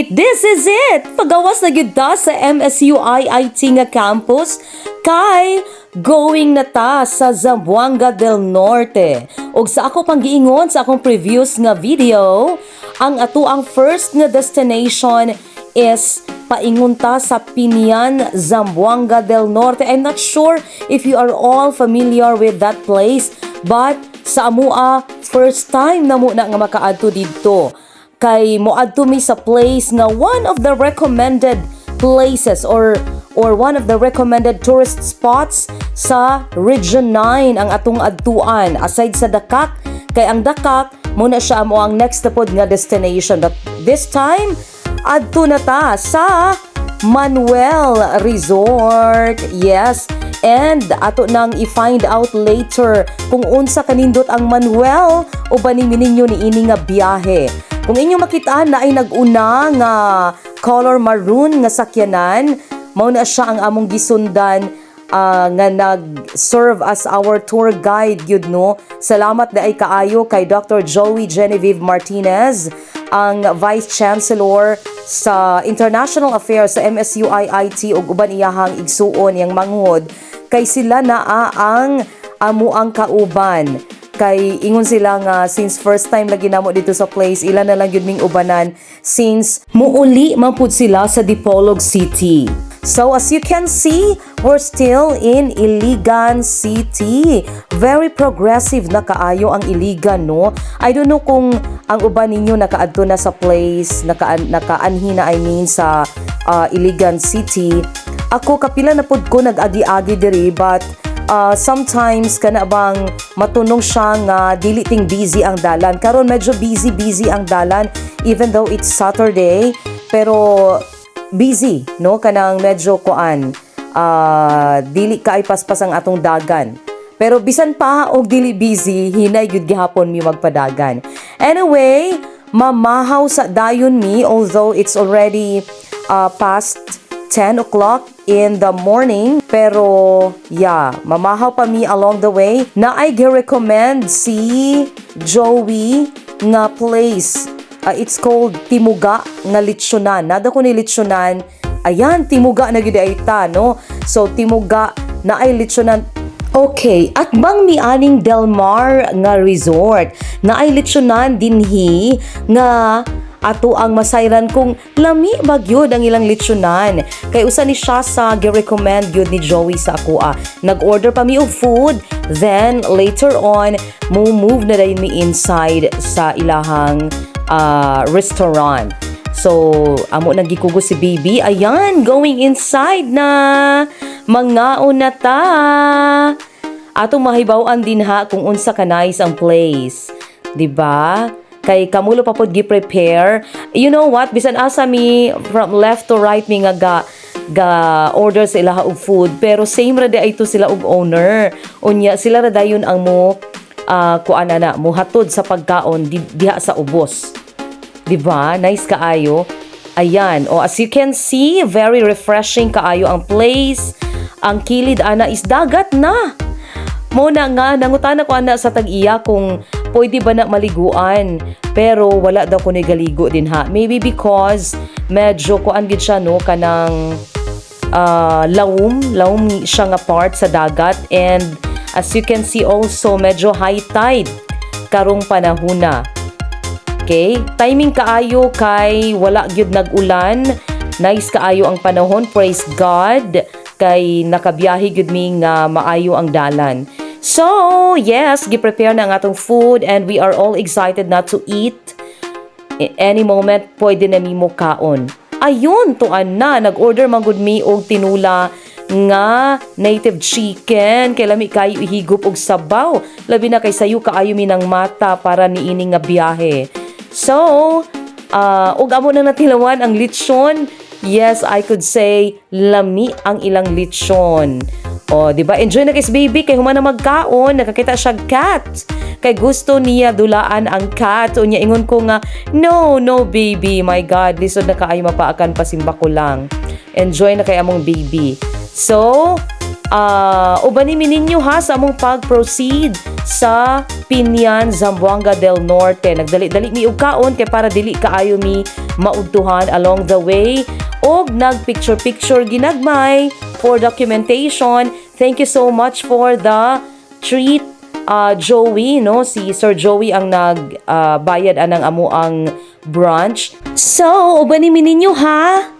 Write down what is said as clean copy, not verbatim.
Wait, this is it! Pagawas na gyud ta sa MSU IIT nga campus kay going na ta sa Zamboanga del Norte. Ug sa ako pang giingon sa akong previous nga video, ang ato ang first nga destination is paingon ta sa Pinian, Zamboanga del Norte. I'm not sure if you are all familiar with that place, but sa amua, first time na mo na nga makaadto didto. Kay moadto mi sa place nga one of the recommended places or one of the recommended tourist spots sa Region 9 ang atong adtuan aside sa Dakak, kay ang Dakak mao na siya mo ang next na pod nga destination, but this time adto na ta sa Manuel Resort. Yes. And ato nang i-find out later kung unsa kanindot ang Manuel, uban ninyo ni ini nga biyahe. Kung inyong makita na ay nag-una nga color maroon nga sakyanan, mao na siya ang among gisundan nga nag-serve as our tour guide gyud, no. Salamat na ay kaayo kay Dr. Joey Genevieve Martinez, ang Vice Chancellor sa International Affairs sa MSU IIT, ug uban iyahang igsuon, iyang manghod, kay sila naa ang amo ang kauban, kay ingon sila nga since first time lagi namo dito sa place, ila na lang gyud ming ubanan since muuli man pud sila sa Dipolog City. So as you can see, we're still in Iligan City. Very progressive na kaayo ang Iligan, no? I don't know kung ang uban ninyo nakaadto na sa place, nakaanhi na, I mean, sa Iligan City. Ako, kapila na pud ko nag-agi-agi diri, but sometimes kana bang matunong siya nga dili ting busy ang dalan. Karon medyo busy busy ang dalan even though it's Saturday, pero busy, no, kanang medyo kuan, dili kay paspas ang atong dagan. Pero bisan pa og dili busy, hinay gyud gihapon mi magpadagan. Anyway, mamahaw sa dayon mi although it's already past 10 o'clock in the morning. Pero, yeah, mamahaw pa mi along the way. Na I recommend si Joey nga place. It's called Timuga nga Litsunan. Nada ko ni Litsunan. Ayan, Timuga na gyud ay ta, no? So, Timuga na ay litsunan. Okay, at bang mianing Del Mar nga resort na ay litsunan dinhi nga ato ang masayran kung lami ba gyud ang ilang litsunan. Kay usa ni siya sa gi-recommend gyud ni Joey sa akoa. Nag-order pa mi og food, then later on mo move na dayon mi inside sa ilahang restaurant. So, amo nang gikugos si baby. Ayan, going inside na. Mangaon na ta. Atong mahibaw-an din ha kung unsa ka nice ang place. 'Di ba? Kay kamulo pa pod gi-prepare. You know what? Bisan asa mi, from left to right mi nga ga order sa ilaha og food, pero same ra diay to sila og owner. Unya sila ra dayon ang mo kuan na mo hatod sa pagkaon diha sa ubos. 'Di ba? Nice kaayo. Ayan. O, as you can see, very refreshing kaayo ang place. Ang kilid ana is dagat na. Mo na nga nangutana ko ana sa tag-iya kung pwede ba na maliguan. Pero wala daw ko ni galigo din ha. Maybe because medyo kuan gid siya, no, kanang lawom, lawom siya nga part sa dagat, and as you can see also, medyo high tide karong panahona. Okay? Timing kaayo kay wala gyud nag-ulan. Nice kaayo ang panahon, praise God. Kay nakabiyahe gyud mi nga maayo ang dalan. So, yes, gi-prepare na ang atong food and we are all excited na to eat. Any moment pwede na mi mo kaon. Ayun, tuan na nag-order man gud mi og tinula nga native chicken kay lami kayo ihigop og sabaw, labi na kay sayo kaayo mi ng mata para niini nga biyahe. So, ug amo na natilawan ang lechon. Yes, I could say lami ang ilang lechon. O, di ba? Enjoy na kay si baby kay human na magkaon, nakakita siya cat. Kay gusto niya dulaan ang cat. Unya ingon ko nga, "No, no, baby, my God, lisod na kaayo mapaakan, pasimba ko lang." Enjoy na kay among baby. So, ubani mi ninyo ha sa among pag-proceed sa Pinian, Zamboanga del Norte. Nagdali-dali mi og kaon kay para dili kaayo mi maudtuhan along the way og nag picture picture ginagmay for documentation. Thank you so much for the treat, Joey, no? Si Sir Joey ang nag bayad anang amoang brunch. So, ubani mi ninyo ha.